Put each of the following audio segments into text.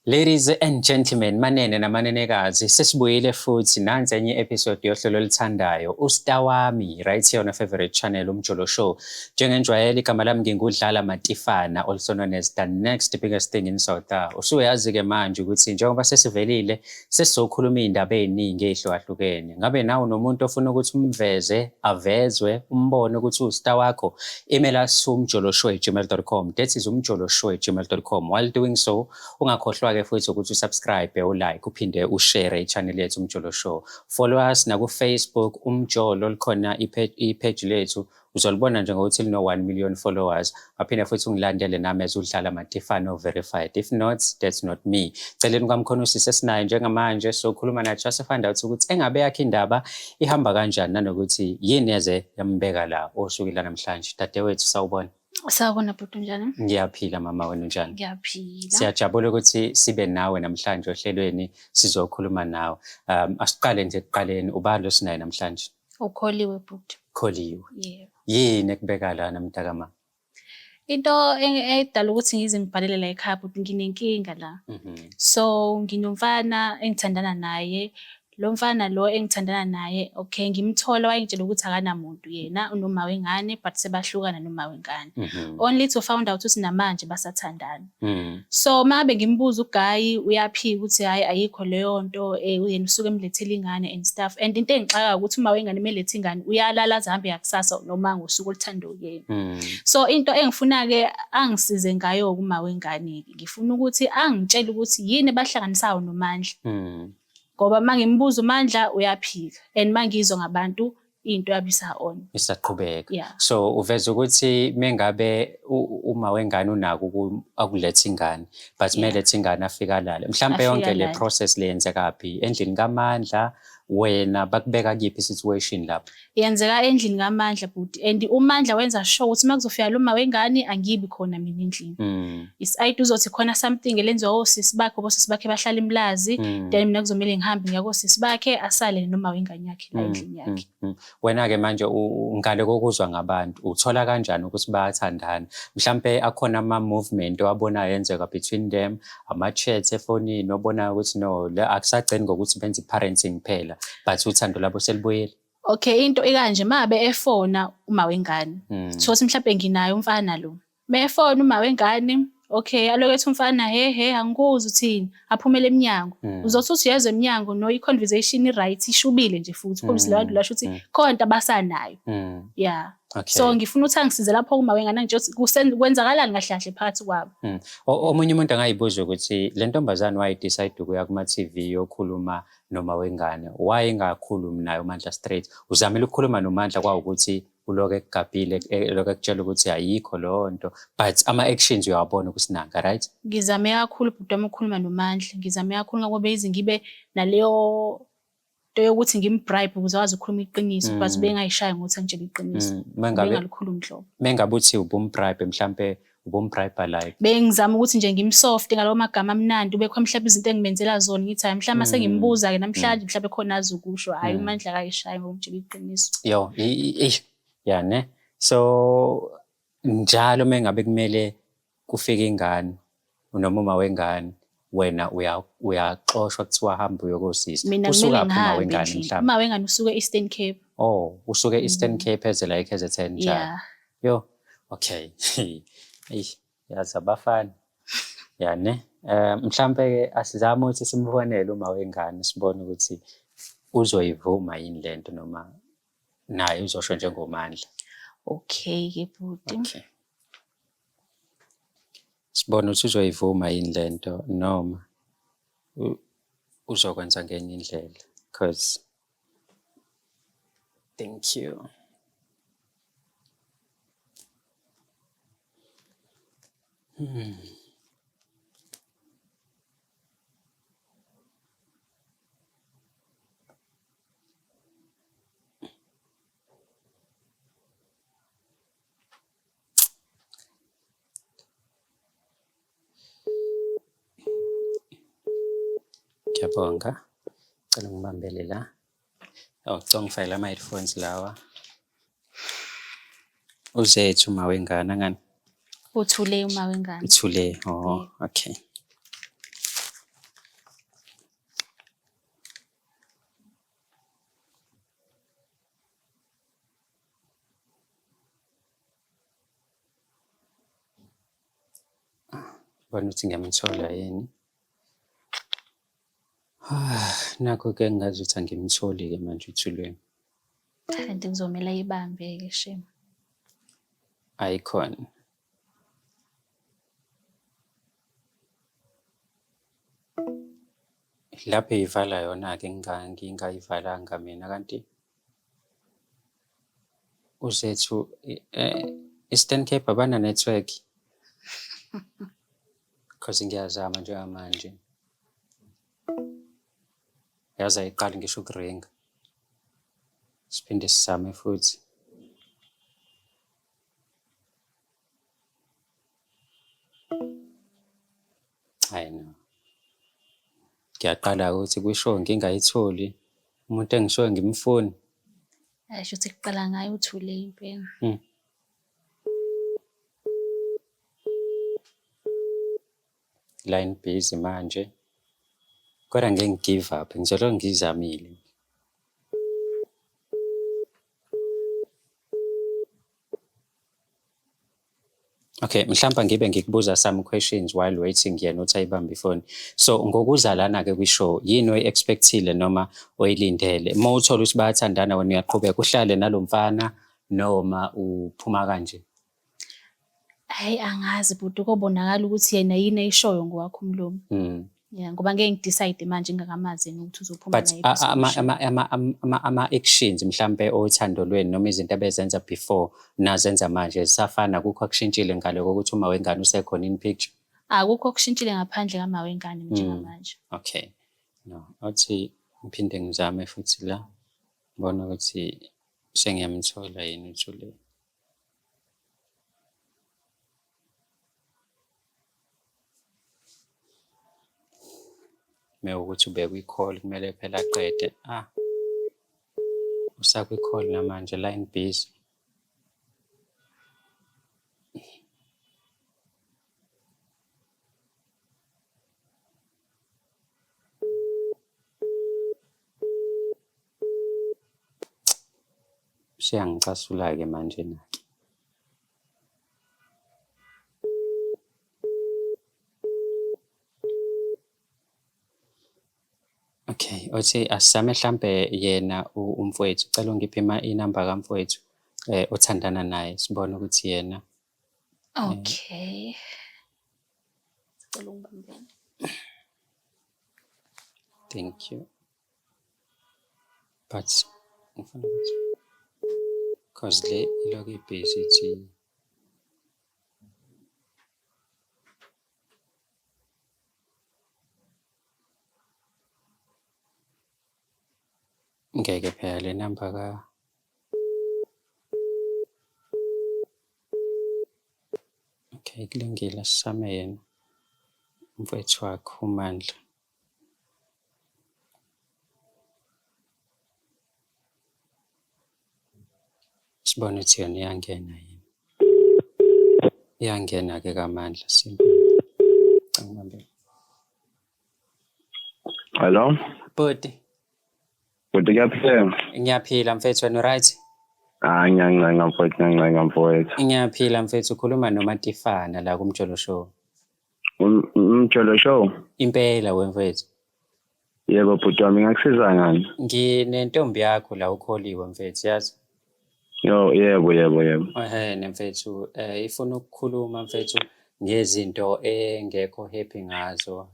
Ladies and gentlemen, manene namanenekazi, sesibuyile futhi nansi enye episode yohlelo oluthandayo, uStar wami, right here on your favorite channel, Umjolo Show. Njengenjwayelo igama lami nginguDlala Matifana, also known as the next biggest thing in South Africa. Usuyazi-ke manje ukuthi njengoba sesivelile, sesizokhuluma iy'ndaba ey'ningi ey'hlukahlukene. Ngabe nawe unomuntu ofuna ukuthi umveze, avezwe, umbone ukuthi uwustar wakho, email us umjoloshow@gmail.com. That is umjoloshow@gmail.com. While doing so, ungakhohlwa-ke futhi ukuthi usubscribe, ulike, uphinde ushare i-channel yethu Umjolo Show. Follow us naku-Facebook, Umjolo, likhona i-page lethu. Uzolibona nje ngokuthi lino-1 million followers. Waphinde futhi ungilandele nami as uDlala Matifana verified. If not, that's not me. Celeni kwamkhona usisi esinaye njengamanje sokhuluma naye just to find out ukuthi engabe yakhe indaba ihamba kanjani nanokuthi yini eze yambeka la osukwini lanamhlanje. Dadewethu, sawubona. Sawubona bhuti, unjani? Ngiyaphila mama, wena unjani? Ngiyaphila. Siyajabula ukuthi sibe nawe namhlanje ohlelweni sizokhuluma nawe. Asiqale nje ekuqaleni, ubani lo sinaye namhlanje? Ukholiwe bhuti. Kholiwe. Yebo. Yini ekubeka lana mntakama? Into edala ukuthi ngize ngibhalele la ekhaya bhuti, nginenkinga la. So nginomfana engithandana naye. Lo mfana lo engithandana naye, okay, ngimthola wayengitshela ukuthi akanamuntu yena, unoma wengane, but sebahlukana noma wengane. Only to found out ukuthi namanje basathandana. So mangabe ngimbuza uguy uyaphika ukuthi hayi, ayikho leyo nto, yena usuke emlethele ingane and stuff. And into engixaka ukuthi uma wengane emelethe ingane uyalala aze ahambe yakusasa noma ngosuku oluthanda kuyena. So into engifuna ke angisize ngayo kuma wengane, ngifuna ukuthi angitshele ukuthi yini ebahlanganisayo noMandla. Ngoba mangimbuza uMandla uyaphika and mangizwa ngabantu into yabo isa on. Isaqhubeka. Yeah. So uveza ukuthi mengabe uma wengane unako akuletha ingane, but meletha ingane afika alale. Mhlambe yonke le process le yenzeka phi? Endlini kaMandla, wena bakubeka kuyiphi situation lapho? Yenzeka endlini kaMandla bhuti, and uMandla wenza sure ukuthi makuzofika lo ma wengane angibi khona mina endlini. Is either uzothi khona something elenziwa osisi bakhe, osisi bakhe bahlala eMlazi, then mina kuzomela ngihambe ngiya kosisi bakhe asale noma wengane yakhe la endlini yakhe. Wena ke manje ngale kokuzwa ngabantu uthola kanjani ukuthi bayathandana? Mhlambe akhona ama movement owabonayo yenzeka between them, ama chats efonini obonayo ukuthi no, le akusagcini ngokuthi benze parenting kuphela, but uthando labo selibuyile. Okay, into ekanje mabe efona uma wengane. Thothi mhlambe nginayo umfana lo. Mefona uma wengane, okay, aloku ethi umfana he he angikuzwa uthini, aphumele eminyango. Uzothi uthi uyezwa eminyango no i-conversation i-right ishubile nje futhi. Khombisa labantu lasho ukuthi khona into abasanayo. Yeah. Okay. So ngifuna ukuthi angisize lapho uma wengane nje ukuthi kwenzakalani kahle kahle phakathi kwabo. Omunye umuntu angayibuza ukuthi le ntombazane wayidecide ukuya kuma TV yokhuluma noma wengane, why engakhulumi naye uMandla straight? Uzamile ukukhuluma noMandla kwawukuthi uloke ekugabhile, eloke ekutshela ukuthi ayikho leyo nto, but ama-actions uyawabona ukuthi nanka, right? Ngizame kakhulu bhuti wami ukukhuluma noMandla, ngizame kakhulu ngoba bezi ngibe naleyo nto yokuthi ngimbribe ukuze akwazi ukukhuluma iqiniso, but bengayishayi ngokuthi angitshele iqiniso. Bengalikhulumi nhlobo. Mengabe uthi ubumbribe, mhlampe ubumbribe like Bengizama ukuthi nje ngimsoft ngalawo magama amnandi, ubekho mhlawumbe izinto engimenzela zona, ngithi hayi mhlawumbe sengimbuza ke namhlanje mhlawumbe khona azokusho, hayi uMandla akayishayi ngokutshela iqiniso. Yo, ya ne. So njalo mengabe kumele kufike ingane noma uma wengane, wena uyaxoshwa kuthiwa hamba uyokosisa. Mina Usuka kumele phi uma ngihambe wengane endlini. mhlawumbe? Uma wengane usuke e-Eastern Cape. Oh, usuke e-Eastern Cape eze la e-KZN njalo. Yeah. Yo, okay. Eish, yazi abafana. Ya ne. Mhlambe ke asizame ukuthi simbonele uma wengane sibone ukuthi uzoyivuma yini lento noma naye uzosho njengoMandla. Okay ke bhuti. Okay. Sibone ukuthi uzoyivuma yini lento noma uzokwenza ngenye indlela, because thank you. Ngiyabonga. Cela ngibambele la. Oh, cela ngifakele ama-headphones lawa. Uzethu uma wengane angani? Uthule uma wengane. Uthule. Oh, okay. Bona ukuthi ngiyamthola yini. Ah, nakho-ke engazi ukuthi angimtholi-ke manje uThulweni. Kanti kuzomele ayibambe-ke shame. Ayikhona. Lapho eyivala yona-ke ngingayivalanga mina kanti uZethu Eastern Cape abana-network cause ngiyazama njengamanje. Yaze ayiqali ngisho ukuringa. Siphinde sizame futhi. Hhayi no. Ngiyaqala-ke ukuthi kwi-show ngingayitholi umuntu engisuke ngimfuna. Hhayi shuthi kuqala ngaye uthule impela. Line busy manje. Kodwa ngeke ngi-give up, ngizolokhu ngiyizamile. Okay, mhlawumbe ngibe ngikubuza some questions while waiting yena ukuthi ayibambe ifoni. So ngokuza lana-ke kwi-show, yini oyi-expect-ile noma oyilindele? Uma uthola ukuthi bayathandana wena uyaqhubeka uhlale nalo mfana noma uphuma kanje? Hhayi angazi bhuti kobonakala ukuthi yena yini ayishoyo ngowakhe umlomo. Yeah, ngoba ngeke ngi-decide manje ngingakamazi yena ukuthi uzophuma But naye solution. Ama-actions mhlampe othando lwenu noma izinto abezenza before nazenza manje zisafana, akukho akushintshile ngale kokuthi uma wengane usekhona in picture? Akukho okushintshile ngaphandle kama wengane njengamanje. Okay. No, athi ngiphinde ngizame futhi la. Ngibona ukuthi sengiyamthola yini uThule. Mewukuthi ubekwi-call kumele phela aqede. Ah. Usakwi-call namanje, line busy. Useyangicasula-ke manje na-ke. Okay, othi asizame hlampe yena umfowethu. Cela ungiphe inamba kamfowethu othandana naye sibone ukuthi yena. Okay. Sicela ungibambele. Thank you. But ngifuna ukuthi cause le ilokhu i-busy ithi ngeke phela le namba ka. Okay, kulungile asizame yena umfowethu wakhe uMandla. Sibone ukuthi yona iyangena yini. Iyangena-ke kaMandla simple. Ngibambe. Hello? Bhuti. Bhuti, kuyaphila? Ngiyaphila mfethu, wena right? Hayi, ngiyancenga mfowethu, ngiyancenga mfowethu. Ngiyaphila mfethu, ukhuluma noMatifana la kuMjolo Show. Umjolo Show? Impela wemfethu. Yebo bhuti wami, ngingakusiza ngani? Nginentombi yakho la ukholiwe mfethu, yazi? Yo, yebo yebo yebo. Ehhe mfethu, ifuna ukukhuluma mfethu ngezinto engekho happy ngazo,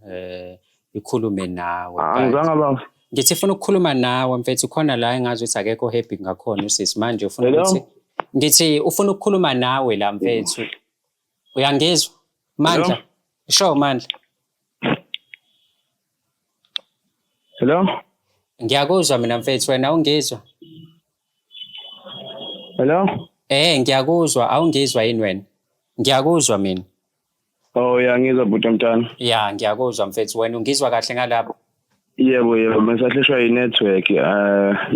ikhulume nawe. Angizange baba. Ngithi ifuna ukukhuluma nawe mfethu, khona la engazi ukuthi akekho happy ngakhona usisi manje ufuna ukuthi ngithi ufuna ukukhuluma nawe la mfethu. Uyangizwa? Mandla. Sure Mandla. Hello? Ngiyakuzwa mina mfethu, wena awungizwa? Hello? Ngiyakuzwa, awungizwa yini wena? Ngiyakuzwa mina. Oh, uyangizwa bhuti mntana? Ya, ngiyakuzwa mfethu, wena ungizwa kahle ngalapho? Yebo yebo, bengisahlishwa i-network.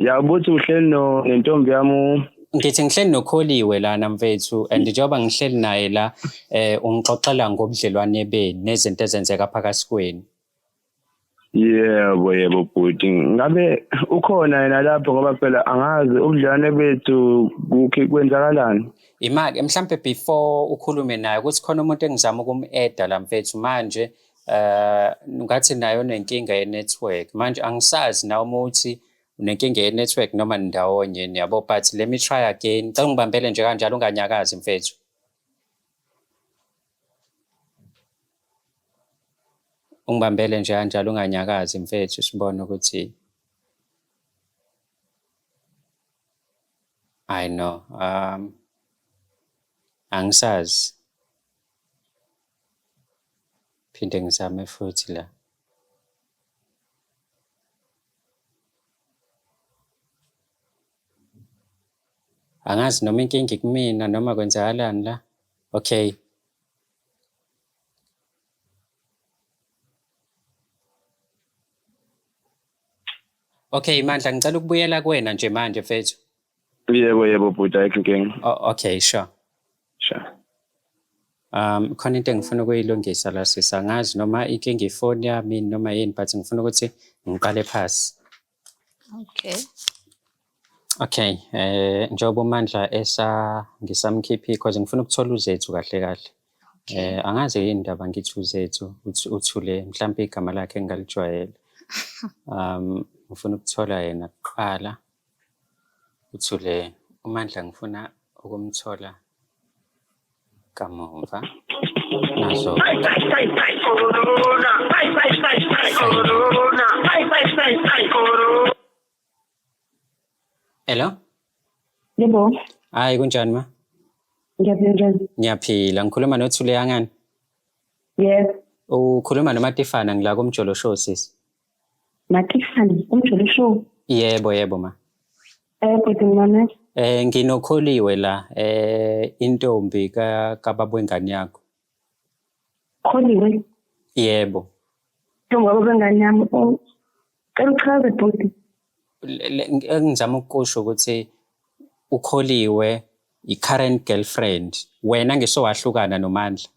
Ya buthi uhleli no nentombi yami. Ngithi ngihleli noKholiwe lana mfethu, and njengoba ngihleli naye la ungixoxela ngobudlelwane benu nezinto ezenzeka phakathi kwenu. Yebo, yebo bhuti. Ngabe ukhona yena lapho ngoba phela angazi ubudlelwane bethu kukhi kwenzakalani? Imali mhlampe before ukhulume naye ukuthi khona umuntu engizama ukum-eda la mfethu manje eh ngathi naye unenkinga ye-network manje angisazi nawe uma uthi unenkinga ye-network noma ndawonye yabo, but let me try again. Ngicela ungibambele nje kanjalo unganyakazi mfethu. Ungibambele nje kanjalo unganyakazi mfethu sibone ukuthi I know angisazi. Phinde ngizame futhi la. Angazi noma inkinga ikumina noma kwenzakalani la. Okay. Okay Mandla, ngicela ukubuyela kuwena nje manje mfethu. Yebo, yebo bhuti, ayikho inkinga. Oh, okay, sure. Sure. Khona into engifuna ukuyilungisa la sisi, angazi noma inkinga ifoni yami noma yini, but ngifuna ukuthi ngiqale phasi. Okay. Okay, njengoba uMandla esa ngisamkhiphi because ngifuna ukuthola uZethu kahle kahle. Okay. Angazi yini indaba ngithi uZethu uthule mhlampe igama lakhe engingalijwayele. Ngifuna ukuthola yena kuqala. Uthule uMandla ngifuna ukumthola kamumva. Naso. Hello? Yebo, Hayi, kunjani ma? Ngiyaphila, njani? Ngiyaphila. Ngikhuluma noThule yangani? Yebo. Ukhuluma noMatifana ngila kuMjolo Show sisi. Matifane, uMjolo Show. Yebo, yebo ma. Bhuti ngimamela. Nginokholiwe la, intombi ka kababa wengane yakho. Kholiwe. Yebo. Ntombi kababa wengane yami. Oh. Cela uchaze bhuti. Engizama ukusho ukuthi ukholiwe i-current girlfriend. Wena ngisowahlukana noMandla.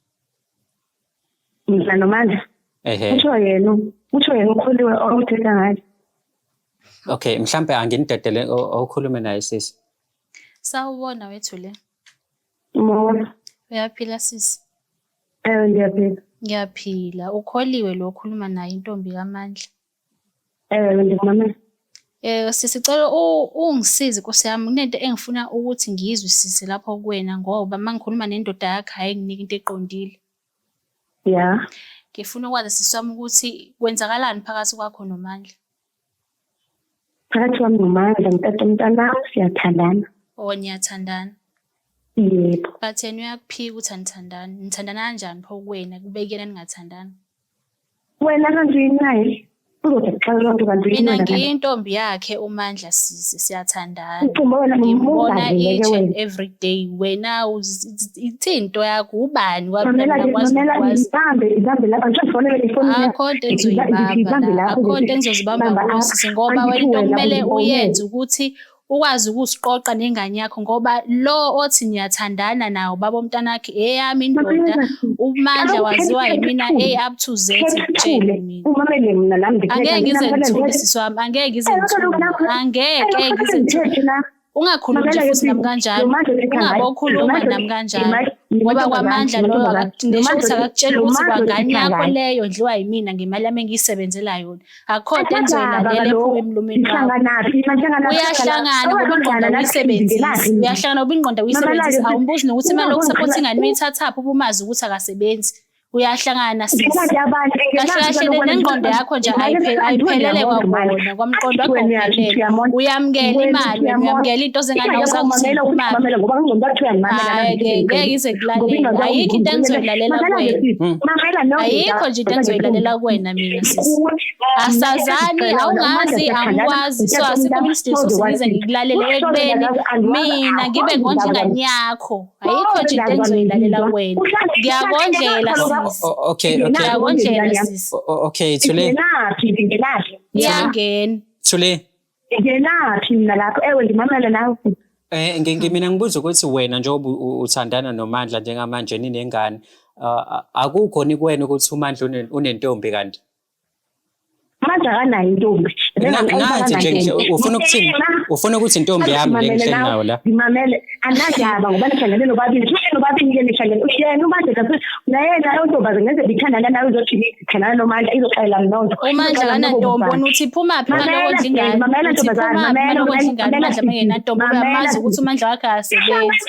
Mina noMandla. Ehhe. Usho yena ukholiwe okuthetha ngaye. Okay, mhlambe anginidedele okhulume naye sisi. Sawubona wethu le. Molo. Uyaphila sisi? Ngiyaphila. Ngiyaphila. Ukholiwe lo okhuluma naye, intombi kaMandla. Ndikumamela. Sisi, cela ungisize Nkosi yami, kunento engifuna ukuthi ngiyizwisise lapho kuwena ngoba uma ngikhuluma nendoda yakho ayinginiki into eqondile. Ya. Ngifuna ukwazi sisi wami ukuthi kwenzakalani phakathi kwakho noMandla. Phakathi kwami noMandla, ngitata umntanami, siyathandana. Oh, niyathandana. Yebo. But yena uyakuphika ukuthi anithandani. Nithandana kanjani pho kuwena kube kuyena ningathandani? Wena kanti uyinaye? Uzothi kuxela loo nto kanti Mina uyinwena kanti. Ngiyintombi yakhe uMandla sisi, siyathandana. Ucumba wena Ngimbona ngimuzazile ke each and wena. every day. Wena ithini into yakho, ubani kwabona Mamela mina ke, ngikwazi mamela, nokwazi. ibambe ibambe lapha, ngifonele ifoni yakho. Akho nto Ngithi engizoyibamba ibambe la, lapho akho nto ngithi engizozibamba bamba kuwe apha. sisi ngoba wena Angithi into wena okumele ungibone. uyenze ukuthi ukwazi ukusiqoqa nengane yakho ngoba lo othi niyathandana nawo baba womntanakhe eyami indoda, Mamela, uMandla kaloku waziwa khetha yimina uthule. A up to Z, Khetha ngikutshele uthule. mina. Umamele mina nami ndithetha Angeke mina ngize kumele ngithule ndithethe. sisi wami, angeke ngize Kaloku ngithule, nakho angeke kaloku ngize ngithule. ndithethe na. Ungakhulumi nje Mamela ke futhi nami sisi, kanjalo. lo Mandla othetha ngaye, lo Ungabokhuluma Mandla nami kanjalo. Ngoba ngimantombazane, kwaMandla loyo ngimantombazane. Lo ngisho Mandla ukuthi akakutsheli lo ukuthi Mandla kwangane othetha yakho ngaye. leyo ndliwa yimina ngemali yami engiyisebenzela yona. Akukho nto Asadaba engizoyilalela ephuma kaloku. emlomeni wakho. Sihlanganaphi? Manje Uyahlangana ngoba ingqondo nathi awuyisebenzisi. ngingenaphi mina? Uyahlangana ngoba ingqondo Mamela awuyisebenzisi. ke sisi, Awumbuzi nokuthi imali yokusupport ungangixela ingane uyithathaphi ubumazi ukuthi akasebenzi. Uyahlangana sisi. Ngenaphi abantu Kahle ngenaphi kahle kaloku wena nengqondo yakho nje andiwe ayiphelele ndiyamondla manje. kwakona, kwamqondo wakho Wena uyazi awuphelele. uyamondla. Uyamukela Wena imali wena, uyamondla. uyamukela into Inkinga zengane yakho awusazi ukuthi umamela ukuthi iphumaphi. umamela ngoba ingqondo yakho uyangimamela nami Hhayi-ke ngithi ngeke ngize ngoba ngikulalele. ingqondo yakho Ayikho into engizoyilalela Mamela ke kuwena. sisi, mamela nonke Ayikho nje into engizoyilalela kuwena mina sisi. Asazani, awungazi, angikwazi. So asikho mina isidingo sokuthi ngize ngikulalele ekubeni mina ngibe ngondla ingane yakho. Ayikho nje into engizoyilalela kuwena. Ngiyakondlela sisi. Okay. Ngiyakondlela sisi. Okay, Thule. Ngenaphi ngenaphi? Iyangena. Thule. Ngenaphi mina lapho? Ewe, ndimamele nawe. Mina ngibuza ukuthi wena njengoba uthandana noMandla njengamanje ninengane, akukho ni kuwena ukuthi uMandla unentombi kanti? Manje akanayo intombi. Nansi nje ufuna ukuthini? Ufuna ukuthi intombi yami le ngihleli nayo la. Ngimamele anandaba ngoba nihlangene nobabili. Sihlangene nobabili ke nihlangene. Uyena uMandla kakhulu. Naye nayo ntombaze ngeze bithandana nawe uzothi ithandana noMandla izoxelela mnonto. UMandla akanantombi wena uthi phumaphi malokondla ingane. Mamela Uthi ntombazane, phumaphi mamela, malokondla ingane mamela, uMandla mengenantombi mamela. uyamazi ukuthi uMandla wakhe akasebenzi.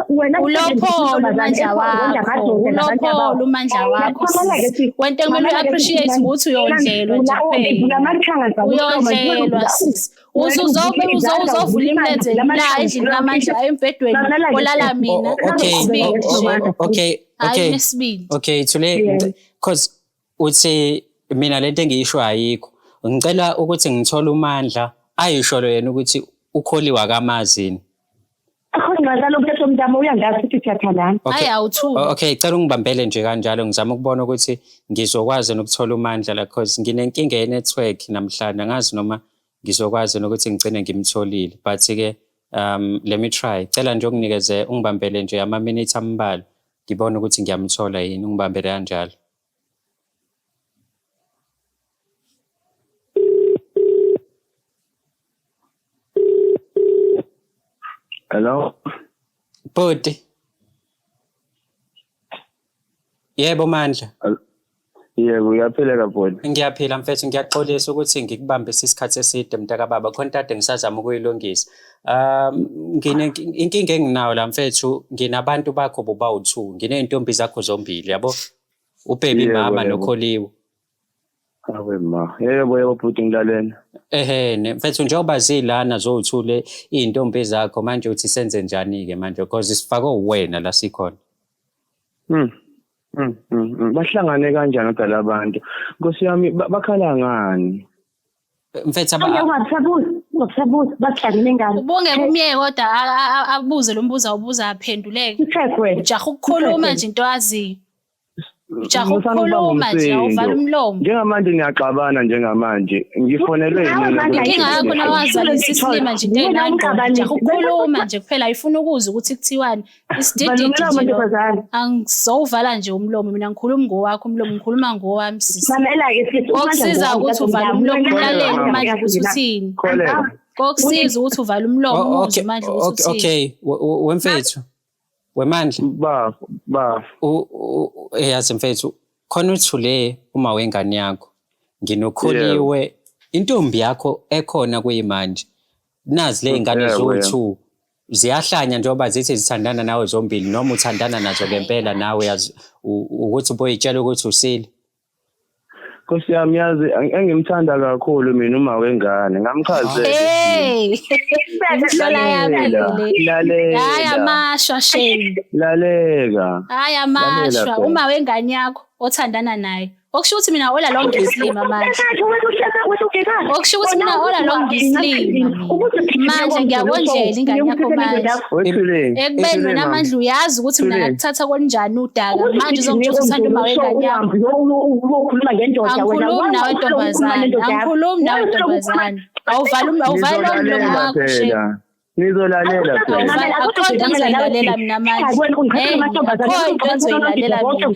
Wena Ulopholo uMandla wakho, ulopholo uMandla wakho sisi. Wena into ekumele uyi-appreciate ukuthi uyondlelwa nje kuphela. Uyondlelwa sisi. Uze uzobe uzovula imilenze la endlini kaMandla embhedweni olala mina. Okay, Unesibindi nje. okay, Hhayi okay. unesibindi. Okay, Thule, Yeah. cause uthi mina lento engiyisho ayikho. Ngicela ukuthi ngithole uMandla ayisho lo yena ukuthi ukholiwa kamazini. Akhona umthetho mntama uyangazi ukuthi siyathandana. Okay. Hhayi awuthuki. Okay, cela ungibambele nje kanjalo ngizama ukubona ukuthi ngizokwazi nokuthola uMandla la cause nginenkinga ye-network namhlanje angazi noma ngizokwazi nokuthi ngigcine ngimtholile but ke let me try. Cela nje unginikeze ungibambele nje ama-minutes ambalwa ngibone ukuthi ngiyamthola yini ungibambele kanjalo. Hello. Bhuti. Yebo Mandla. Yebo, uyaphila bhuti. Ngiyaphila mfethu, ngiyaxolisa ukuthi ngikubambise isikhathi eside mntakababa, khona kade ngisazama ukuyilungisa. Ngine inkinga enginayo la mfethu, nginabantu bakho bobawu-two, nginey'ntombi zakho zombili, yabo? Ubaby Yebo, mama yebo. noKholiwe. Awe ma. Yebo, yebo bhuti ngilalela. Ehene, mfethu njengoba zilana zowu-two le iy'ntombi zakho manje uthi senze njani-ke manje because sifakwe uwena la sikhona. Bahlangane kanjani kodwa labantu? Nkosi yami bakhala ngani? Mfethu Manje ungakusabuza, ungakusabuza bahlangene ngani? Ubungeke umyeke kodwa abuze lo mbuzo awubuza aphenduleke. Ucheck wena. Ujaha ukukhuluma nje into aziyo. Ujaha ukukhuluma nje awuvala umlomo. Njengamanje niyaxabana njengamanje. Ngifonelwe Hawu, yini? Mandla, Inkinga yakho nawazalisa isilima nje into enangqondo. Ujaha ukukhuluma nje kuphela ayifuni ukuzwa ukuthi kuthiwani. Isidididi Balungela nje lo. amantombazane. Angizowuvala nje umlomo mina ngikhuluma ngowakho umlomo ngikhuluma ngowami sisi. Mamela-ke sisi. Kokusiza ukuthi uvale umlomo ulalele uMandla ukuthi uthini. Kholeka. Kokusiza ukuthi uvale umlomo Oh, umuzwe okay, uMandla ukuthi okay, uthini. okay. Wemfethu. Wemandla. Ba ba. Yazi mfethu khona uthule uma wengane yakho nginokholiwe intombi yakho ekhona kuyimanje nazi le ngane Yebo, yebo. zowu-two ziyahlanya njengoba zithi zithandana nawe zombili noma uthandana nazo ngempela nawe yazi ukuthi uboyitshela ukuthi usile. Nkosi yami yazi engimthanda kakhulu mina uma wengane ngamchazela. Hey! Imihlola yami le. Lalela. Hayi amashwa shame. Lalela. Hayi amashwa Lalela, uma wengane yakho othandana naye. Okusho ukuthi mina all along ngisilima manje. Okusho ukuthi mina all along ngisilima mina. Manje ngiyakondlela ingane yakho manje. Wethuleni. Ekubeni wena Mandla uyazi ukuthi mina Thuleni. ngakuthatha konjani udaka manje uzongitshela ukuthi uthanda uma wengane yakho. Uyokhuluma ngendoda wena. Angikhulumi nawe ntombazane, angikhulumi nawe ntombazane. Awuvali awuvali lo mlomo Nizolalela wakho shame. phela. Nizolalela phela. Awuvali akukho into engizoyilalela mina manje. Hey, akukho into engizoyilalela mina.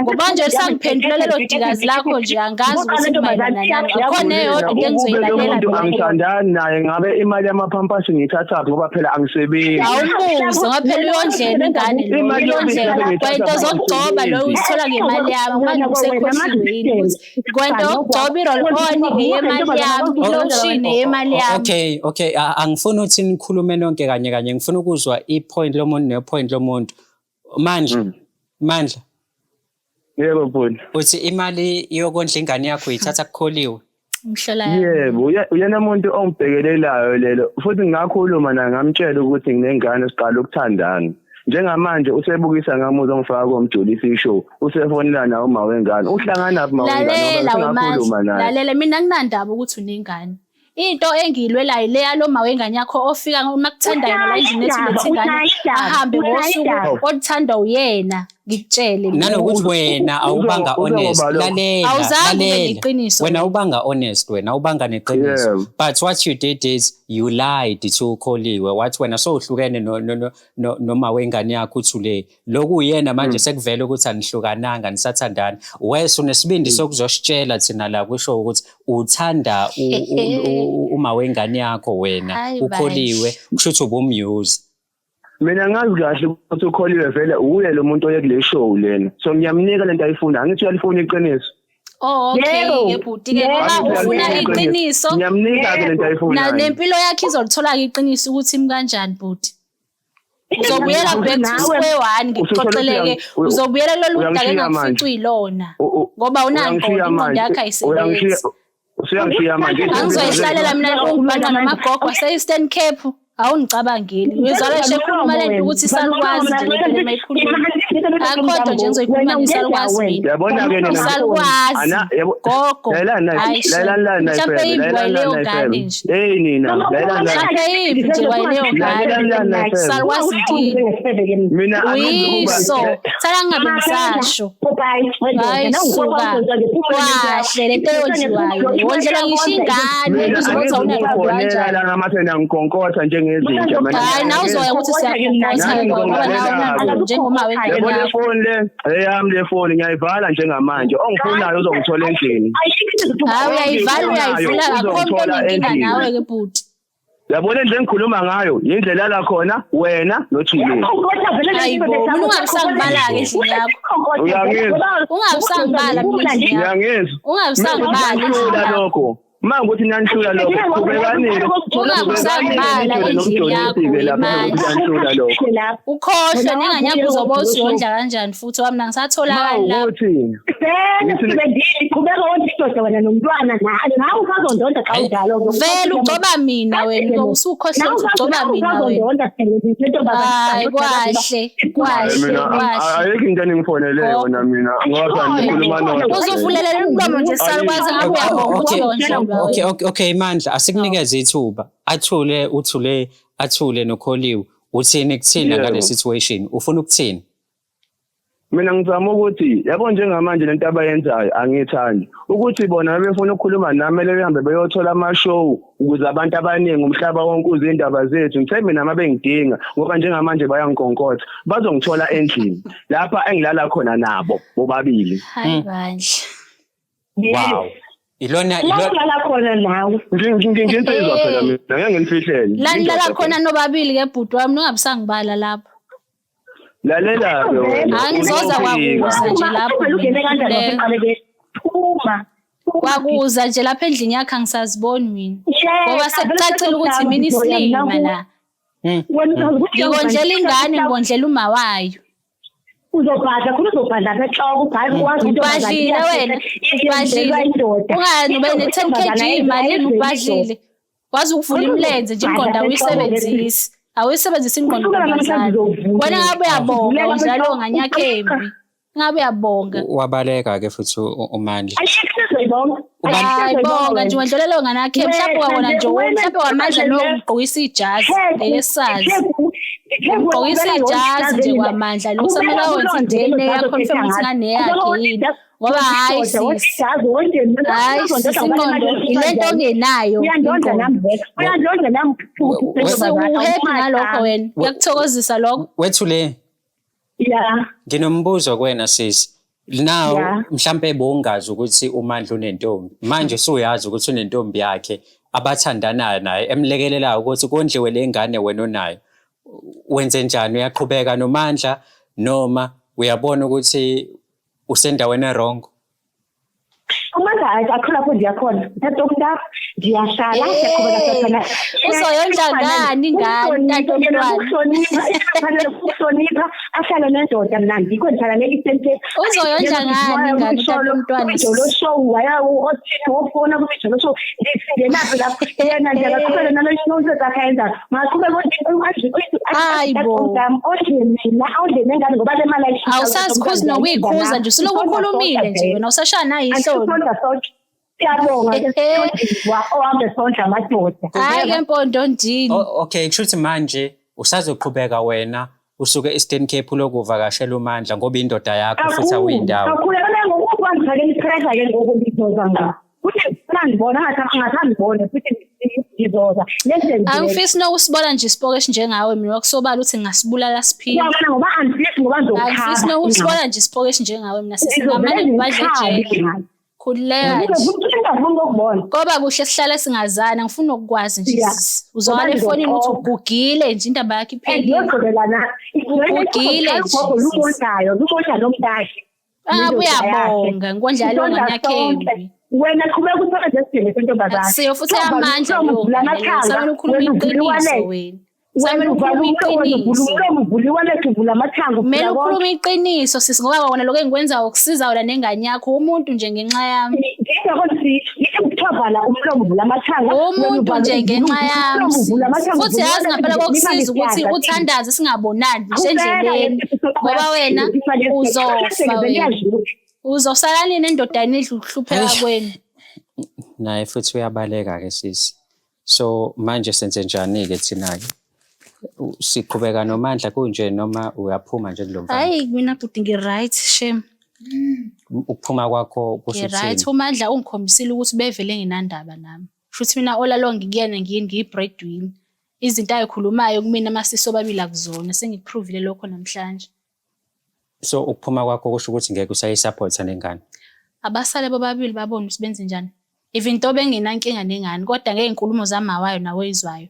Ngoba nje sangiphendula lelo dikazi lakho nje angazi ukuthi mayelana nani. Akukho neyodwa into Ukube lo engizoyilalela muntu mina. angithandani naye ngabe imali yamaphampasi ngiyithathaphi ngoba phela angisebenzi. Awumbuze ngoba phela uyondlela ingane lo Imali yami uyondlela. ngiyithatha Kwento zokugcoba lo uzithola ngemali yami manje usekhohliwe yini ukuthi kwento yokugcoba i-roll on eyemali yami, i-lotion eyemali yami. Okay, okay, angifuni ukuthi nikhulume nonke kanye kanye, ngifuna ukuzwa i-point lomuntu ne-point lomuntu. Mandla, Mandla, Yebo bhuti. uthi imali yokondla ingane yakho uyithatha kukholiwe. Imihlola yami. Yebo, uyena muntu ongibhekelelayo lelo. Futhi ngakhuluma naye ngamtshela ukuthi nginengane siqala ukuthandana. Njengamanje usebukisa ngami uzongifaka komjulisi show. Usefonela nawe uma wengane. Uhlangana phi uma wengane Lalela ngoba wemandla, singakhuluma naye. lalela mina anginandaba ukuthi unengane. Into engiyilwelayo leya lo ma wengane yakho ofika uma kuthanda yena la endlini ethi ulethe ingane ahambe ngosuku oluthanda uyena. Ngikutshele mina. Nanokuthi wena awubanga honest. Lalela, Awuzange ube lalela. neqiniso. Wena awubanga honest wena, awubanga neqiniso. Yeah. But what you did is you lied to uKholiwe. Wathi wena sowuhlukene no no no no noma wengane yakho uthule. Lokhu uyena manje sekuvela ukuthi anihlukananga nisathandana. Wes unesibindi sokuzositshela thina la kusho ukuthi uthanda uma wengane yakho wena Hayi uKholiwe kusho ukuthi ubumuse. Mina ngazi kahle ukuthi uKholiwe vele uye lo muntu oye kule show lena. So ngiyamnika lento ayifunayo. Angithi uyalifuna iqiniso. Oh okay Yebo. ke bhuti ke ngoba Angithi ufuna uyalifuna iqiniso Ngiyamnika ke lento na ayifunayo. nempilo yakhe izolithola-ke iqiniso ukuthi imi kanjani bhuti. Uzobuyela back to square one ngikuxoxeleke uzobuyela kulolu daba Uyangishiya manje. engakufica uyilona ngoba unangqondo Uyangishiya ingqondo manje. yakho ayisebenzi. Usuyangishiya manje. Angizoyihlalela mina ungibhanqa namagogo ase-Eastern Cape awungicabangeli. Uyezwala nje ekhuluma le nto ukuthi isalukwazi nje le nto le mayikhuluma. Akho nto nje engizoyikhuluma ngesalukwazi mina. Yabona ke nina. Isalukwazi Ana yabo gogo. Lalelani la Hayi shame. lalelani la Mhlampe imbi wayileyo ngane nje. Hey nina lalelani la. Mhlampe imbi nje wayileyo ngane. Lalelani la Salukwazi ndini. Mina Uyiso. Sala ngingabe ngisasho. Hayi suka. Kwahle lento eyondliwayo. Wondlela ngisho ingane Mina uzokuthi awunangqondo angizukufonela kanjani. la ngamathena ngikhonkotha njengezinja mina. Hayi nawe uzoya ukuthi siyakhonkotha ngoba nawe unangqondo njengoma wengane Yabo le yakho. phone le eyami le phone ngiyayivala njengamanje. Ongifunayo uzongithola endlini. Hayi uyayivala uyayivula akho nto onenkinga nawe ke bhuti. Yabona indlela engikhuluma ngayo, indlela la khona wena noThulile. Hayi bo, mina ungabisangibala-ke endlini yakho. Ungabisangibala mina endlini yakho. Uyangizwa? Ungabisangibala endlini Ngihlula yakho. lokho. Uma ukuthi nanihlula lokho, qhubekanile. Ungabisangibala endlini yakho lapha manje. ukuthi nanihlula lokho. Ukhohlwe nengane yakho uzoba usuyondla kanjani futhi wami nangisatholakali lapho. Ukuthi Qhubeka wondla indoda wena nomntwana nawe usazondonda xa unjalo. Vele ugcoba mina wena ngoba usukhohlwe ukuthi ugcoba mina wena. Hayi kwahle, kwahle, mina kwahle. ayikho into eningifonele yona mina ngoba ngikhuluma nodwa. Uzovulelela umlomo nje salukwazi ngabe uyabonga ukuthi Okay, uyondlelwa okay, wena. okay, okay Mandla, asikunikeze ithuba. Athule, uthule, athule noKholiwe. Uthini kuthina Yebo. ngale situation? Ufuna ukuthini? Mina ngizama ukuthi yabo njengamanje lento abayenzayo angiyithandi. Ukuthi bona befuna ukukhuluma nami kumele behambe beyothola ama-show ukuze abantu abaningi umhlaba wonke uze indaba zethu. Ngithe mina uma bengidinga ngoba njengamanje bayanginkonkotha. Bazongithola endlini lapha engilala khona nabo bobabili. Hayi bandla. Wow. Ilona La ilona ulala khona nawe. Nginsizwa phela mina ngeke nginifihlele. La nilala khona nobabili ke bhuti wami ungabisangibala lapho. Lalela ke wena. Angizoza kwakuza nje lapho Uvele ungene kanjani mina. waseqale phuma. Kwakuza nje lapha endlini yakho angisaziboni mina. Yeah, Ngoba sekucacile ukuthi mina isilima la. Ngikondlela ingane ngikondlela uma wayo. Uzobhadla khona uzobhadla apha enhloko ubhale wazi Ubhadlile wena, ubhadlile. indoda. Ungani ube ne-10 kg imalini ubhadlile. Wazi ukuvula imilenze nje ingqondo awuyisebenzisi. Awuyisebenzisi ingqondo Kusukela namhlanje ntombazane. uzovuka. Wena ngabe uyabonga Uvuleka njalo enhloko, nganyakho embi. Ngabe uyabonga. Wabaleka ke futhi uMandla. Ayikho into Hayi bonga nje wendlulela ngane yakhe mhlawumbe wona nje mhlawumbe wamandla lo ugqokisa ijazi ngeke sazi. Ugqokisa ijazi nje kwamandla lo kusamele awenze i-DNA yakho confirm ukuthi ingane yakhe yini. Ngoba hayi sisi. Hayi sisi ingqondo ilento ongenayo. Uyandondla nami vele. Uyandondla nami futhi. Uhappy ngalokho wena. Kuyakuthokozisa lokho. Wethule Yeah. nginombuzo kuwena sisi. Now Yeah. mhlambe bowungazi ukuthi uMandla unentombi. Manje usuyazi ukuthi unentombi yakhe abathandanayo naye emlekelelayo ukuthi kondliwe le ngane wena onayo. Wenze njani? Uyaqhubeka noMandla noma uyabona ukuthi usendaweni e-wrong? Umandla akho lapho ndiyakhona. Tatomntaka ndiyahlala siyaqhubeka siyaqhubeka. Uzoyondla ngani ingane tatomntwana? Ukuhlonipha, kufanele ukuhlonipha ahlale nendoda mina ngikho ndihlala ne-Eastern Cape. Uzoyondla ngani ingane tatomntwana? Umjolo show waya u-Austin wofona kumijolo show singenaphi lapho yena nje akaqhubeke nalo nonsense akhe ayenzayo. Maqhubeke Hayi bo. ondle mina ondle nengane ngoba le mali ayishisa. Awusazikhuzi nokuyikhuza nje usuloku ukhulumile nje wena usashaya nayihloni. Asisondla sonke. Siyabonga ke siyondliwa ohambe sondla amadoda. Hayi ke mpondo ndini. Oh, okay, kusho ukuthi manje usazoqhubeka wena Usuke e-Eastern Cape ulokuvakashela uMandla ngoba indoda yakho futhi Kakhulu, awuyindawo. kakhulu. Yabona ngoku wangifakela i-pressure ke ngoku ngizoza nga. Futhi ngibona ngathi angasangibone futhi ngizoza. Lezi Angifisi nokusibona nje isipoko esinjengawe mina, wakusobala ukuthi ngingasibulala siphila. Yabona ngoba angifisi ngoba Angifisi ngizokhaba. nokusibona nje isipoko esinjengawe mina, sesingamane ngibadle ejele. Khululeka nje. Ngizofuna ukubona. Koba kuhle sihlale singazana, ngifuna ukukwazi nje sisi. Uzwakala Ngoba efonini ukuthi ngizoqopha. ugugile nje, indaba yakho iphelile. Ngiyogqokelana. Ugugile nje, Ugogo lumondlayo, lumondla nomntakhe. Ah, uyabonga ngikondla leyo ngane yakhe embi. Wena qhubeka usebenze esidingo sentombazane. Akusiyo futhi amandla leyo ngane leyo. Samele ukhulume iqiniso wena. Samele Wena uvala ukhulume umlomo, uvula iqiniso. umlomo, uvula iwallet, uvula amathanga, Kumele uvula konke. ukhulume iqiniso sisi, ngoba wona lokho engikwenzayo ukusiza wena nengane yakho, umuntu nje ngenxa yami. Ngingakho ngithi kuthiwa vala umlomo, uvula amathanga. Wena Umuntu uvala- nje ngenxa uvula yami umlomo, uvula sisi. amathanga, Futhi uvula yazi iwallet, ngampela uvula imali kokusiza ukuthi isiyadla. uthandaze singabonani nje endleleni. Ngoba wena uzofa wena. Uzosala nini endodeni idla ukuhlupheka Eish. kwenu? Naye futhi uyabaleka ke sisi. So manje senze njani ke thina ke? Siqhubeka noMandla kunje noma uyaphuma nje kulo mfana? Hayi mina bhuti ngi-right shame. Ukuphuma kwakho kusho Ngi-right. ukuthini? UMandla ungikhombisile ukuthi bevele nginandaba nami. Shuthi mina all along ngikuyena ngiyi-breadwinner. Izinto ayikhulumayo kumina masisi obabili akuzona, sengikuprovile lokho namhlanje. So ukuphuma kwakho kusho ukuthi ngeke usayisupporta nengane. Abasale bobabili babone ukuthi benze njani. Even though benginenkinga nengane, kodwa ngey'nkulumo zamawayo naweyizwayo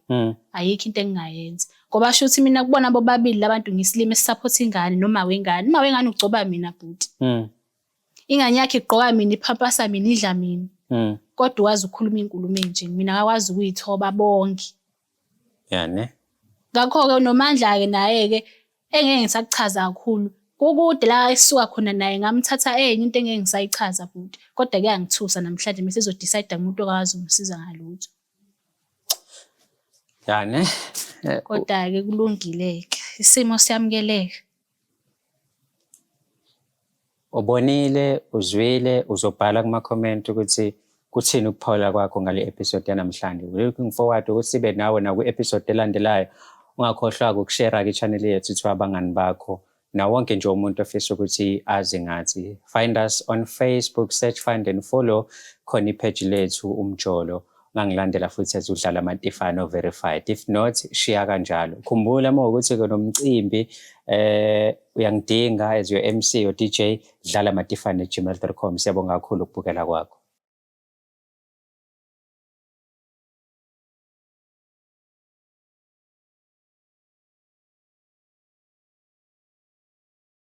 ayikho into engingayenza. Ngoba shuthi mina kubona bobabili labantu ngisilima esisupport ingane noma wengane. Uma wengane ugcoba mina bhuti. Ingane yakhe igqoka mina, iphampasa mina, idla mina. Kodwa ukwazi ukukhuluma iy'nkulumo ey'nje, mina akakwazi ukuy'thoba bonke. Ya ne. Ngakho-ke noMandla-ke naye-ke engeke ngisakuchaza kakhulu. Kukude la esisuka khona naye, ngamthatha enye into engeke ngisayichaza bhuti. Kodwa kuyangithusa namhlanje mese ezo-decide ngumuntu ongakwazi ukumsiza ngalutho. Ya ne. Kodwa-ke kulungile-ke, isimo siyamukeleka. Ubonile, uzwile, uzobhala kuma-comment ukuthi kuthini ukuphola kwakho ngale episode yanamhlanje. We're looking forward ukuthi sibe nawe nakwi-episode elandelayo. Ungakhohlwa ukushare-ke i-channel yethu to abangani bakho. Na wonke nje umuntu ofisa ukuthi azi ngathi. Find us on Facebook, search, find and follow khona ipage lethu Umjolo. Ungangilandela futhi as uDlala Matifane verified. If not, shiya kanjalo. Khumbula uma ukuthi ke nomcimbi uyangidinga as your MC or DJ, dlalamatifane@gmail.com. Siyabonga kakhulu ukubukela kwakho.